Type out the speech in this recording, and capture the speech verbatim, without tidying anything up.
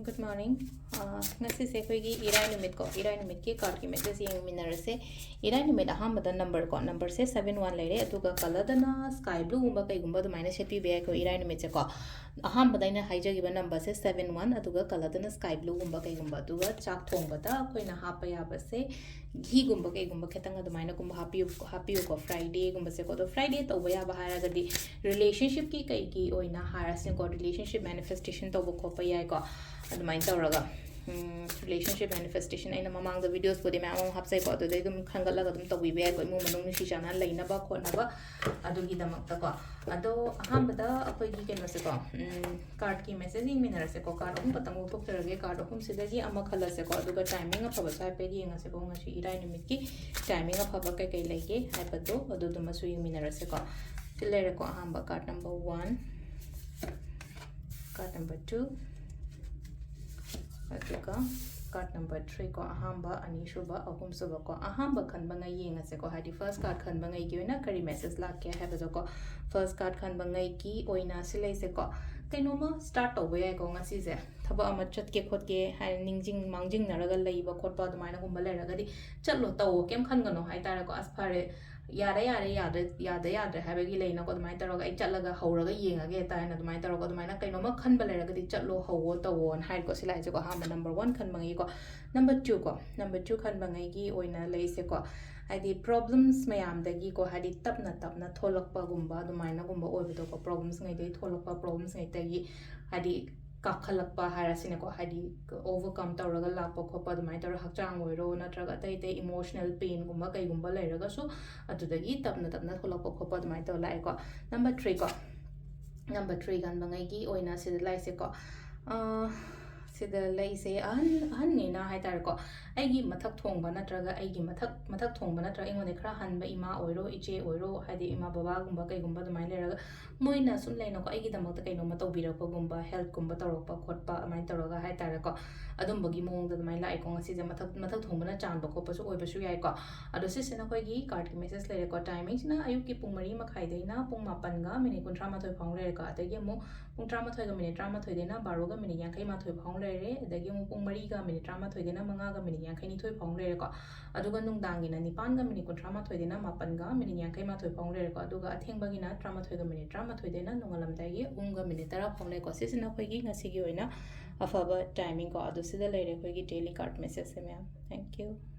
Good morning. ꯑꯥ, ꯉꯁꯤꯁꯦ ꯑꯩꯈꯣꯏꯒꯤ ꯏꯔꯥꯏ ꯅꯨꯃꯤꯠꯀꯣ, ꯏꯔꯥꯏ ꯅꯨꯃꯤꯠꯀꯤ cardꯀꯤ message ꯌꯦꯡꯃꯤꯟꯅꯔꯁꯦ꯫ ꯏꯔꯥꯏ ꯅꯨꯃꯤꯠ ꯑꯍꯥꯟꯕꯗ numberꯀꯣ, numberꯁꯦ seven one ꯂꯩꯔꯦ, ꯑꯗꯨꯒ colourꯗꯅ sky blueꯒꯨꯝꯕ ꯀꯩꯒꯨꯝꯕ ꯑꯗꯨꯃꯥꯏꯅ ꯁꯦꯠꯄꯤꯕ ꯌꯥꯏꯀꯣ, ꯏꯔꯥꯏ ꯅꯨꯃꯤꯠꯁꯦꯀꯣ꯫ ꯑꯍꯥꯟꯕꯗ ꯑꯩꯅ ꯍꯥꯏꯖꯈꯤꯕ numberꯁꯦ seven one, ꯑꯗꯨꯒ colourꯗꯅ sky blueꯒꯨꯝꯕ ꯀꯩꯒꯨꯝꯕ, ꯑꯗꯨꯒ ꯆꯥꯛ ꯊꯣꯡꯕꯗ ꯑꯩꯈꯣꯏꯅ ꯍꯥꯞꯄ ꯌꯥꯕꯁꯦ ꯘꯤꯒꯨꯝꯕ ꯀꯩꯒꯨꯝꯕ ꯈꯤꯇꯪ ꯑꯗꯨꯃꯥꯏꯅꯒꯨꯝꯕ ꯍꯥꯞꯄꯤꯌꯨ, ꯍꯥꯞꯄꯤꯌꯨꯀꯣ꯫ Fridayꯒꯨꯝꯕꯁꯦꯀꯣ, ꯑꯗꯣ Friday ꯇꯧꯕ ꯌꯥꯕ ꯍꯥꯏꯔꯒꯗꯤ relationshipꯀꯤ ꯀꯩꯒꯤ ꯑꯣꯏꯅ ꯍꯥꯏꯔꯁꯤꯀꯣ, relationship manifestation ꯇꯧꯕ ꯈꯣꯠꯄ ꯌꯥꯏꯀꯣ꯫ ꯑꯗꯨꯃꯥꯏꯅ ꯇꯧꯔꯒ, ꯎꯝ, relationship manifestation ꯑꯩꯅ ꯃꯃꯥꯡꯗ videosꯄꯨꯗꯤ ꯃꯌꯥꯝ ꯑꯃ ꯍꯥꯞꯆꯩꯀꯣ, ꯑꯗꯨꯗꯩ ꯑꯗꯨꯝ ꯈꯟꯒꯠꯂꯒ ꯑꯗꯨꯝ ꯇꯧꯕꯤꯕ ꯌꯥꯏꯀꯣ, ꯏꯃꯨꯡ ꯃꯅꯨꯡ ꯅꯨꯡꯁꯤ ꯆꯥꯟꯅꯅ ꯂꯩꯅꯕ ꯈꯣꯠꯅꯕ ꯑꯗꯨꯒꯤꯗꯃꯛꯇꯀꯣ꯫ ꯑꯗꯣ ꯑꯍꯥꯟꯕꯗ ꯑꯩꯈꯣꯏꯒꯤ ꯀꯩꯅꯣꯁꯦꯀꯣ, ꯎꯝ, cardꯀꯤ message ꯌꯦꯡꯃꯤꯟꯅꯔꯁꯦꯀꯣ꯫ Card ꯑꯍꯨꯝ ꯈꯛꯇꯪ ꯂꯧꯊꯣꯛꯆꯔꯒꯦ, card ꯑꯍꯨꯝꯁꯤꯗꯒꯤ ꯑꯃ ꯈꯜꯂꯁꯦꯀꯣ, ꯑꯗꯨꯒ timing ꯑꯐꯕꯁꯨ ꯍꯥꯏꯐꯦꯠ ꯌꯦꯡꯉꯁꯦꯀꯣ꯫ ꯉꯁꯤ ꯏꯔꯥꯏ ꯅꯨꯃꯤꯠꯀꯤ timing ꯑꯐꯕ ꯀꯩꯀꯩ ꯂꯩꯒꯦ ꯍꯥꯏꯕꯗꯣ ꯑꯗꯨꯗꯨꯃꯁꯨ ꯌꯦꯡꯃꯤꯟꯅꯔꯁꯦꯀꯣ꯫ ꯁꯤ ꯂꯩꯔꯦꯀꯣ, ꯑꯍꯥꯟꯕ card number one, card number two, ꯑꯗꯨꯒ card number three ꯀꯣ, ꯑꯍꯥꯟꯕ, ꯑꯅꯤꯁꯨꯕ, ꯑꯍꯨꯝꯁꯨꯕ ꯀꯣ꯫ ꯑꯍꯥꯟꯕ ꯈꯟꯕꯉꯩ ꯌꯦꯡꯉꯁꯦꯀꯣ, ꯍꯥꯏꯗꯤ first card ꯈꯟꯕꯉꯩꯒꯤ ꯑꯣꯏꯅ ꯀꯔꯤ message ꯂꯥꯛꯀꯦ ꯍꯥꯏꯕꯗꯣꯀꯣ꯫ First card ꯈꯟꯕꯉꯩꯒꯤ ꯑꯣꯏꯅ ꯁꯤ ꯂꯩꯁꯦꯀꯣ, ꯀꯩꯅꯣꯝꯃ start ꯇꯧꯕ ꯌꯥꯏꯀꯣ ꯉꯁꯤꯁꯦ꯫ ꯊꯕꯛ ꯑꯃ ꯆꯠꯀꯦ ꯈꯣꯠꯀꯦ ꯍꯥꯏꯅ ꯅꯤꯡꯁꯤꯡ ꯃꯥꯡꯖꯤꯡꯅꯔꯒ ꯂꯩꯕ ꯈꯣꯠꯄ ꯑꯗꯨꯃꯥꯏꯅꯒꯨꯝꯕ ꯂꯩꯔꯒꯗꯤ, ꯆꯠꯂꯣ, ꯇꯧꯋꯣ, ꯀꯩꯝ ꯈꯟꯒꯅꯣ ꯍꯥꯏꯇꯥꯔꯦꯀꯣ꯫ ꯑꯁ, ꯐꯔꯦ, ꯌꯥꯔꯦ, ꯌꯥꯔꯦ, ꯌꯥꯗ꯭ꯔꯦ, ꯌꯥꯗ ꯌꯥꯗ꯭ꯔꯦ ꯍꯥꯏꯕꯒꯤ ꯂꯩꯅꯀꯣ, ꯑꯗꯨꯃꯥꯏꯅ ꯇꯧꯔꯒ ꯑꯩ ꯆꯠꯂꯒ ꯍꯧꯔꯒ ꯌꯦꯡꯉꯒꯦ ꯍꯦꯛꯇ ꯍꯥꯏꯅ ꯑꯗꯨꯃꯥꯏꯅ ꯇꯧꯔꯒ, ꯑꯗꯨꯃꯥꯏꯅ ꯀꯩꯅꯣꯝꯃ ꯈꯟꯕ ꯂꯩꯔꯒꯗꯤ ꯆꯠꯂꯣ, ꯍꯧꯋꯣ, ꯇꯧꯋꯣꯅ ꯍꯥꯏꯀꯣ꯫ ꯁꯤ ꯂꯥꯛꯏꯁꯦꯀꯣ, ꯑꯍꯥꯟꯕ number one ꯈꯟꯕꯉꯩꯒꯤꯀꯣ꯫ Number two ꯀꯣ, number two ꯈꯟꯕꯉꯩꯒꯤ ꯑꯣꯏꯅ ꯂꯩꯁꯦꯀꯣ, ꯍꯥꯏꯗꯤ problems ꯃꯌꯥꯝꯗꯒꯤꯀꯣ, ꯍꯥꯏꯗꯤ ꯇꯞꯅ ꯇꯞꯅ ꯊꯣꯛꯂꯛꯄꯒꯨꯝꯕ ꯑꯗꯨꯃꯥꯏꯅꯒꯨꯝꯕ ꯑꯣꯏꯕꯗꯣꯀꯣ, problemsꯉꯩꯗꯒꯤ ꯊꯣꯛꯂꯛꯄ problemsꯉꯩꯗꯒꯤ ꯍꯥꯏꯗꯤ ꯀꯥꯈꯠꯂꯛꯄ ꯍꯥꯏꯔꯁꯤꯅꯦꯀꯣ, ꯍꯥꯏꯗꯤ overcome ꯇꯧꯔꯒ ꯂꯥꯛꯄ ꯈꯣꯠꯄ ꯑꯗꯨꯃꯥꯏꯅ ꯇꯧꯔꯒ, ꯍꯛꯆꯥꯡ ꯑꯣꯏꯔꯣ ꯅꯠꯇ꯭ꯔꯒ ꯑꯇꯩ ꯑꯇꯩ emotional painꯒꯨꯝꯕ ꯀꯩꯒꯨꯝꯕ ꯂꯩꯔꯒꯁꯨ ꯑꯗꯨꯗꯒꯤ ꯇꯞꯅ ꯇꯞꯅ ꯊꯣꯛꯂꯛꯄ ꯈꯣꯠꯄ ꯑꯗꯨꯃꯥꯏꯅ ꯇꯧꯔ ꯂꯥꯛꯑꯦꯀꯣ꯫ Number three ꯀꯣ, number three ꯈꯟꯕꯉꯩꯒꯤ ꯑꯣꯏꯅ ꯁꯤꯗ ꯂꯥꯛꯏꯁꯦꯀꯣ, ꯑꯥ, ꯁꯤꯗ ꯂꯩꯁꯦ ꯑꯍꯟ, ꯑꯍꯟꯅꯤꯅ ꯍꯥꯏꯇꯥꯔꯦꯀꯣ, ꯑꯩꯒꯤ ꯃꯊꯛ ꯊꯣꯡꯕ ꯅꯠꯇ꯭ꯔꯒ ꯑꯩꯒꯤ ꯃꯊꯛ, ꯃꯊꯛ ꯊꯣꯡꯕ ꯅꯠꯇ꯭ꯔꯒ ꯑꯩꯉꯣꯟꯗ ꯈꯔ ꯍꯟꯕ ꯏꯃꯥ ꯑꯣꯏꯔꯣ, ꯏꯆꯦ ꯑꯣꯏꯔꯣ, ꯍꯥꯏꯗꯤ ꯏꯃꯥ ꯕꯕꯥꯒꯨꯝꯕ ꯀꯩꯒꯨꯝꯕ ꯑꯗꯨꯃꯥꯏꯅ ꯂꯩꯔꯒ, ꯃꯣꯏꯅ ꯁꯨꯝ ꯂꯩꯅꯀꯣ, ꯑꯩꯒꯤꯗꯃꯛꯇ ꯀꯩꯅꯣꯝꯃ ꯇꯧꯕꯤꯔꯛꯄꯒꯨꯝꯕ, helpꯀꯨꯝꯕ ꯇꯧꯔꯛꯄ ꯈꯣꯠꯄ ꯑꯗꯨꯃꯥꯏꯅ ꯇꯧꯔꯒ ꯍꯥꯏꯇꯥꯔꯦꯀꯣ, ꯑꯗꯨꯝꯕꯒꯤ ꯃꯑꯣꯡꯗ ꯑꯗꯨꯃꯥꯏꯅ ꯂꯥꯛꯑꯦꯀꯣ꯫ ꯉꯁꯤꯁꯦ ꯃꯊꯛ, ꯃꯊꯛ ꯊꯣꯡꯕꯅ ꯆꯥꯟꯕ ꯈꯣꯠꯄꯁꯨ ꯑꯣꯏꯕꯁꯨ ꯌꯥꯏꯀꯣ꯫ ꯑꯗꯣ ꯁꯤꯁꯤꯅ ꯑꯩꯈꯣꯏꯒꯤ cardꯀꯤ message ꯂꯩꯔꯦꯀꯣ꯫ Timingꯁꯤꯅ ꯑꯌꯨꯛꯀꯤ ꯄꯨꯡ ꯃꯔꯤ ꯃꯈꯥꯏꯗꯩꯅ ꯄꯨꯡ ꯃꯥꯄꯟꯒ minute ꯀꯨꯟꯊ꯭ꯔꯥ ꯃꯥꯊꯣꯏ ꯐꯥꯎ ꯂꯩꯔꯦꯀꯣ꯫ ꯑꯗꯒꯤ ꯑꯃꯨꯛ ꯄꯨꯡ ꯇꯔꯥꯃꯥꯊꯣꯏꯒ minute ꯇꯔꯥꯃꯥꯊꯣꯏꯗꯩꯅ ꯕꯥꯔꯣꯒ minute ꯌꯥꯡꯈꯩ ꯃꯥꯊꯣꯏ ꯐꯥꯎ ꯂꯩꯔꯦ꯫ ꯑꯗꯒꯤ ꯑꯃꯨꯛ ꯄꯨꯡ ꯃꯔꯤꯒ ꯃꯤꯅꯤꯠ ꯇꯔꯥꯃꯥꯊꯣꯏꯗꯩꯅ ꯃꯉꯥꯒ ꯃꯤꯅꯤꯠ ꯌꯥꯡꯈꯩ ꯅꯤꯊꯣꯏ ꯐꯥꯎ ꯂꯩꯔꯦꯀꯣ꯫ ꯑꯗꯨꯒ ꯅꯨꯡꯗꯥꯡꯒꯤꯅ ꯅꯤꯄꯥꯟꯒ ꯃꯤꯅꯤꯠ ꯀꯨꯟꯊ꯭ꯔꯥ ꯃꯥꯊꯣꯏꯗꯩꯅ ꯃꯥꯄꯟꯒ ꯃꯤꯅꯤꯠ ꯌꯥꯡꯈꯩ ꯃꯥꯊꯣꯏ ꯐꯥꯎ ꯂꯩꯔꯦꯀꯣ꯫ ꯑꯗꯨꯒ ꯑꯊꯦꯡꯕꯒꯤꯅ ꯇꯔꯥꯃꯥꯊꯣꯏꯒ ꯃꯤꯅꯤꯠ ꯇꯔꯥꯃꯥꯊꯣꯏꯗꯩꯅ ꯅꯣꯡꯉꯥꯜꯂꯝꯗꯥꯏꯒꯤ ꯑꯍꯨꯝꯒ ꯃꯤꯅꯤꯠ ꯇꯔꯥ ꯐꯥꯎ ꯂꯩꯀꯣ꯫ ꯁꯤꯁꯤꯅ ꯑꯩꯈꯣꯏꯒꯤ ꯉꯁꯤꯒꯤ ꯑꯣꯏꯅ ꯑꯐꯕ timing ꯀꯣ꯫ ꯑꯗꯨ ꯁꯤꯗ ꯂꯩꯔꯦ ꯑꯩꯈꯣꯏꯒꯤ daily card message ꯁꯦ ꯃꯌꯥꯝ꯫ Thank you꯫